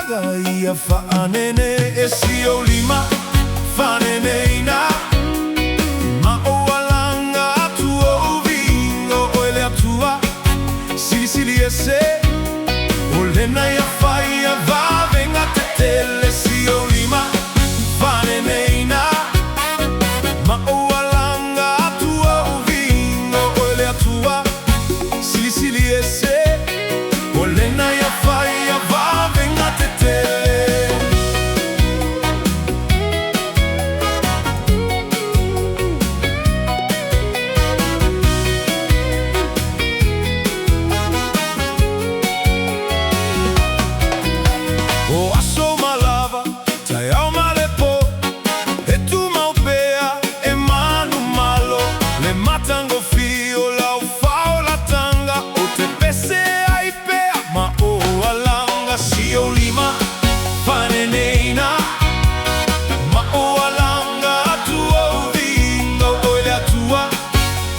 malanga ia fa'anene e si ou lima faneneina ma ou alaga atu ou viiga o Oe le Atua Silisili Ese. O lena ia faia vavega tetele si ou lima faneneina ma ou alaga atu ou viiga o Oe le Atua Silisili Ese. O lena ia faia vavega tetele. O aso ma lava, taeao ma le pō, e tumau pea e manumalo le matagofie o lau faolataga, ou te pese ai pea ma ou alaga si ou lima faneneina ma ou alaga atu ou viiga o Oe le Atua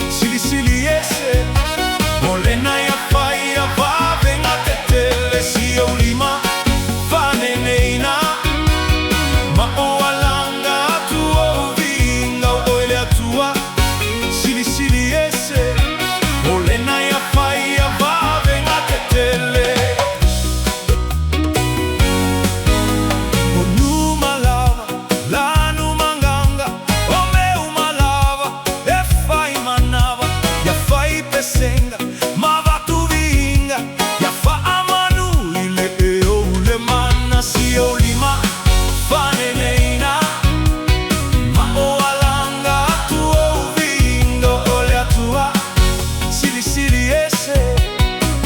Silisili Ese. O lena ia faia vavega tetele si ou lima faneneina ma ou alaga atu ou viiga o Oe le Atua Silisili Ese. O lena ia faia vavega tetele. O numa lava, lanu manganga, o meu malava, e fai manava, ia fai pesenga, ma vatu viinga, ia fa'amanu i le eo le mana si o lima, faneneina, ma o alaga atu ou viinga o le Atua, Silisili Ese.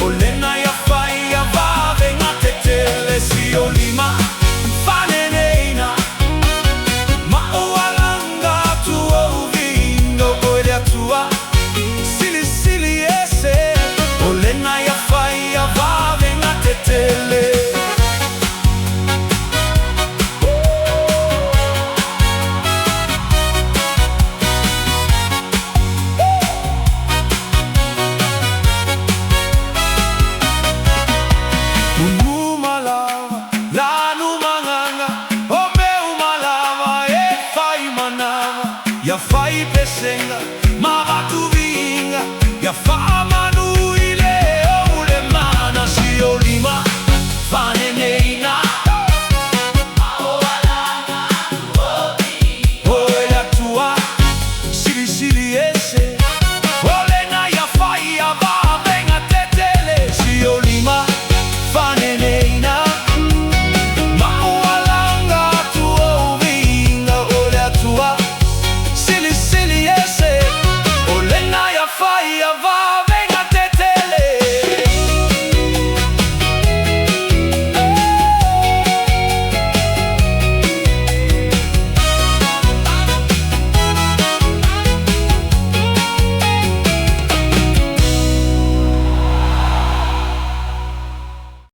O lena ia faia vavega tetele si ou lima, faneneina, ma ou alaga atu ou viiga o Oe le Atua, Silisili Ese. O lena ia faia vavega tetele. Unu malava, lanu magaga, o meu malava e fai manava, ia fai pesega.